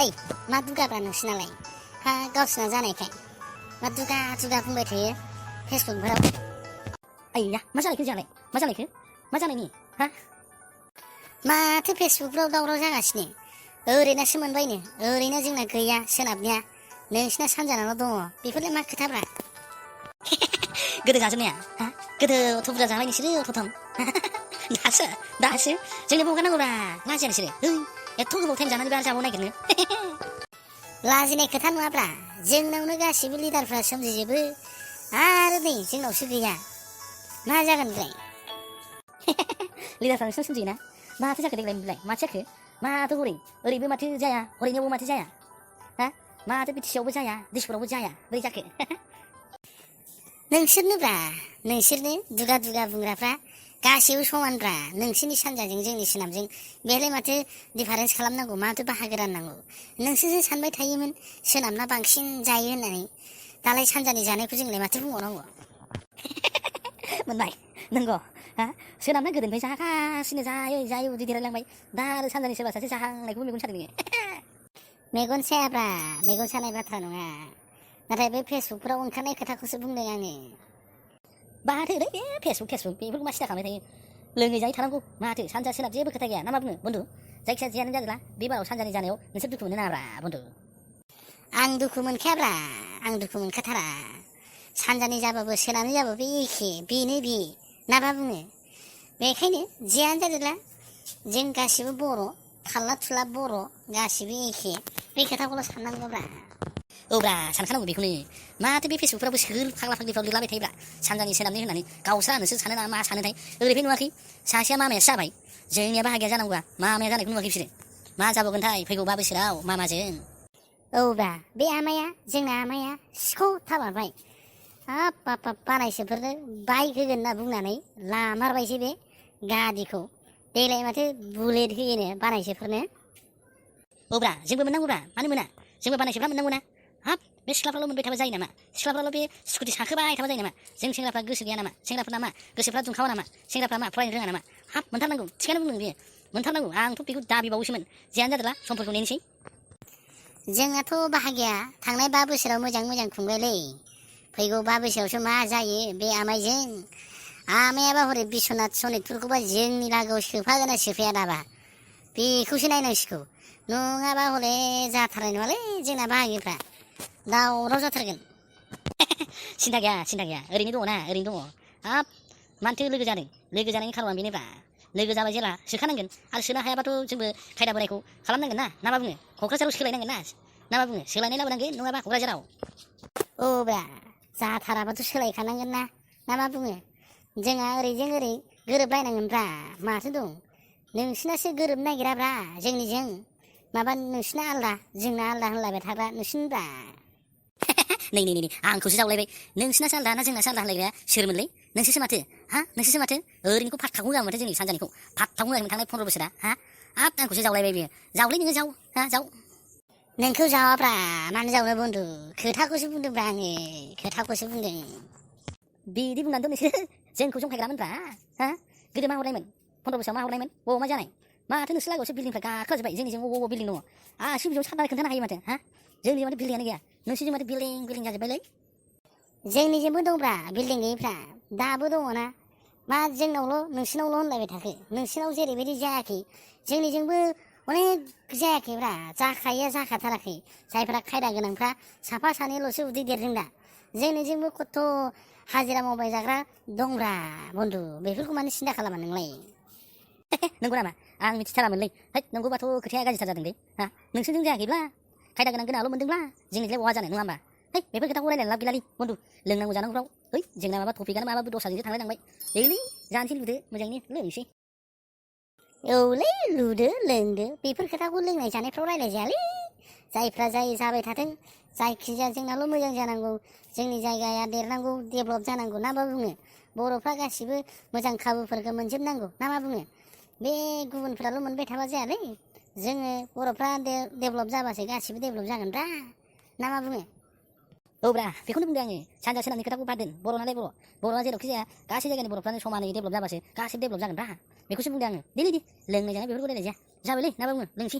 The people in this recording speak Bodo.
ओइ मा दुगाब्रा नोंसिनालाय हा गावसिना जानायखाय मा दुगा दुगा बुंबाय थायो फेसबुकफोराव। आइया मा जालायखो जोंहालाय मा जानायनि हा माथो फेसबुकफ्राव दावराव जागासिनो ओरैनासो मोनबायनो ओरैनो जोंना गैया सोनाबनिया नोंसिना सानजानाल' दङ बेफोरलाय मा खोथाब्रा। गोदो जाजोबनाया हा गोदोथ' बुरजा जाबाय नोंसोरो थथम दासो जोंनोबो हगारनांगौब्रा लाजिया नोंसोरो एथ' गोबाव टाइम जानानै आरो जाबाव नागिरनो। लाजिनाय खोथा नङाब्रा जोंनावनो गासिबो लिडारफ्रा सोमजिजोबो आरो नै जोंनावसो गैया मा जागोन ओमफ्राय। लिडारफ्रा नोंसोर सोमजियोना माथो जाखो देग्लाय बिलाय माथो जाखो माथो ओरैबो माथो जाया हरैनियावबो माथो जाया हा माथो बिटिसियावबो जाया दिसपुरावबो जाया बोरै जाखो। नोंसोरनोब्रा नोंसोरनो दुगा दुगा बुंग्राफ्रा गासिबो समानब्रा नोंसोरनि सानजाजों जोंनि सोनाबजों बेलाय माथो दिफारेन्स खालामनांगौ माथो बाहागो राननांगौ नोंसोरसो सानबाय थायोमोन सोनाबना बांसिन जायो होननानै दालाय सानजानि जानायखौ जोंलाय माथो बुंबावनांगौ। मोनबाय नंगौ हा सोनाबना गोदोनिफ्राय जागासिनो जायै उदै देरायलांबाय दा आरो सानजानि सोरबा सासे जाहांनायखौबो मेगन सादों नोङो। मेगन सायाब्रा मेगन सानाय बाथ्रा नङा नाथाय बे फेसबुकफोराव ओंखारनाय खोथाखौसो बुंदों आङो। माथो बे फेसबुक बेफोरखौ मा सिदा खालामबाय थायो लोङै जायै थानांगौ माथो सानजा सोनाब जेबो खोथा गैया ना मा बुङो बन्धु जायखिया जियानो जादोला बे बाराव सानजानि जानायाव नोंसोर दुखु मोनो नाङाब्रा बन्धु। आं दुखु मोनखायाब्रा आं दुखु मोनखाथारा सानजानि जाबाबो सोनाबनि जाबाबो एखे बेनो बे ना मा बुङो बेखायनो जियानो जादोला जों गासिबो बर' थाल्ला थुल्ला बर' गासिबो एखे बे खोथाखौल' साननांगौब्रा। औब्रा सानखानांगौ बेखौनो माथो बे फेसबुकफ्रावबो सोर फाग्ला फाग्लिफ्राव लिरलाबाय थायोब्रा सानजानि सोनाबनि होननानै गावस्रा नोंसोर सानो ना मा सानोथाय ओरैहाय नुवाखै सासेया मामायासो जाबाय जोंनिया बाहागिया जानांगौआ मामाया जानायखौ नुवाखै बिसोरो मा जाबावगोनथाय फैगौ 5 बोसोराव मामाजों। औब्रा बे आमाया जोंना आमाया सिखाव थाबारबाय हाब बानायसोफोरनो बाइक होगोन होनना बुंनानै लामारबायसो बे गादिखौ देग्लाय माथो बुलेट होयोनो बानायसोफोरनो। औब्रा जोंबो मोननांगौब्रा मानो मोना जोंबो बानायसोफ्रा मोननांगौ ना हाब बे सिख्लाफ्राल' मोनबाय थाबा जायो नामा सिख्लाफ्राल' बे स्कुटि साखोबाय थाबा जायो नामा जों सेंग्राफ्रा गोसो गैया नामा सेंग्राफोरना मा गोसोफ्रा दुंखावा नामा सेंग्राफ्रा मा फरायनो रोङा नामा हाब मोनथारनांगौ थिगानो बुंदों बेयो मोनथारनांगौ आंथ' बेखौ दाबिबावोसोमोन जियानो जादोला समफोरखौ नेनोसै। जोंनाथ' बाहागिया थांनाय 5 बोसोराव मोजां खुंबायलै फैगौ 5 बोसोरावसो मा जायो बे आमायजों आमायाबा हरै बिस्वनाथ सनितफोरखौबा जोंनि लागोआव सोफागोन ना सोफाया दाबा बेखौसो नायनांसिगौ नङाबा हले जाथारनाय नङालै जोंना बाहागिफ्रा दावराव जाथारगोन। सिन्था गैया ओरैनो दङ ना ओरैनो दङ हाब मानोथो लोगो जानायनि खार'ना बेनोब्रा लोगो जाबाय जेला सोखानांगोन आरो सोनो हायाबाथ' जोंबो खायदा बोरायखौ खालामनांगोन ना मा बुङो क'क्राझाराव सोलायनांगोन ना मा बुङो सोलायनाय लाबोनांगोन नङाबा क'क्राझाराव। औब्रा जाथाराबाथ' सोलायखानांगोन ना मा बुङो जोंहा ओरैजों ओरै गोरोबलायनांगोनब्रा माथो दं नोंसिनासो गोरोबनो नागिराब्रा जोंनिजों माबा नोंसिना आलदा जोंना आलदा होनलायबाय थाग्रा नोंसिनिब्रा। नै आंखौसो जावलायबाय नोंसिनासो आलदा ना जोंनासो आलदा होनलायग्राया सोरमोनलै नोंसोरसो माथो ओरैनिखौ फाथ्थाखौनो होआमोन माथो जोंनि सानजानिखौ फाथ्थाखौनो होआमोन थांनाय 15 बोसोरा हा हाब आंखौसो जावलायबाय बियो जावलै नोङो जाव। नोंखौ जावाब्रा मानो जावनो बन्धु खोथाखौसो बुंदोंब्रा आङो खोथाखौसो बुंदों। बिदि बुंनानैथ' नोंसोरो जोंखौ जंखायग्रामोनब्रा हा गोदो मा हरनायमोन 15 बोसोराव मा हरनायमोन मा जानाय माथो नोंसोर लागोआवसो बिल्डिंफ्रा गाखोजोब्बाय जोंनिजों बबाव बिल्डिं दङ आंसो बिदियाव साननानै खोन्थानो हायो माथो हा जोंनिजों माथो बिल्डिंआनो गैया नोंसोरजों माथो बिल्डिं जाजोब्बायलै। जोंनिजोंबो दंब्रा बिल्डिं गैयैफ्रा दाबो दङना मा जोंनावल' नोंसिनावल' होनलायबाय थाखो नोंसिनाव जेरैबायदि जायाखै जोंनिजोंबो अनेक जायाखैब्रा जाखायैया जाखाथाराखै जायफ्रा खायदा गोनांफ्रा साफा सानैल'सो उदै देरदों दा जोंनिजोंबो खथ' हाजिरा मावबाय जाग्रा दंब्रा बन्धु बेफोरखौ मानो सिन्था खालामा नोंलाय। नंगौ नामा आं मिथिथारामोनलै नंगौबाथ' खोथाया गाज्रिथार जादोंलै हा नोंसोरजों जायाखैब्ला खायदा गोनांआल' मोनदोंब्ला जोंनिजोंलाय बहा जानाय नङा होमबा बेफोर खोथाखौ रायलायनानै लाब गैलालै बन्धु लोंनांगौ जानांगौफ्राव जोंना माबा टपिकआनो माबाबो दस्राजोंसो थांलायलांबाय दैलै जानोसै लुदो मोजाङैनो लोंनोसै। औलै लुदो लोंदो बेफोर खोथाखौ लोंनाय जानायफ्राव रायलाय जायालै जायफ्रा जाबाय थाथों जायखिजाया जोंनाल' मोजां जानांगौ जोंनि जायगाया देरनांगौ डेभेलप जानांगौ ना मा बुङो बर'फ्रा गासिबो मोजां खाबुफोरखौ मोनजोबनांगौ ना मा बुङो बे गुबुनफ्राल' मोनबाय थाबा जायालै जोङो बर'फ्रा डेभेलप जाबासो गासिबो डेभेलप जागोनब्रा ना मा बुङो। औब्रा बेखौनो बुंदों आङो सानजा सोनाबनि खोथाखौ बाद दोन बर' नालाय बर'आ जेरावखि जाया गासै जायगानि बर'फ्रानो समानै डेभेलप जाबासो गासिबो डेभेलप जागोनब्रा बेखौसो बुंदों आङो दे लोंनाय जानाय बेफोरखौ रायलाय जाया जाबायलै ना मा बुङो लोंसै।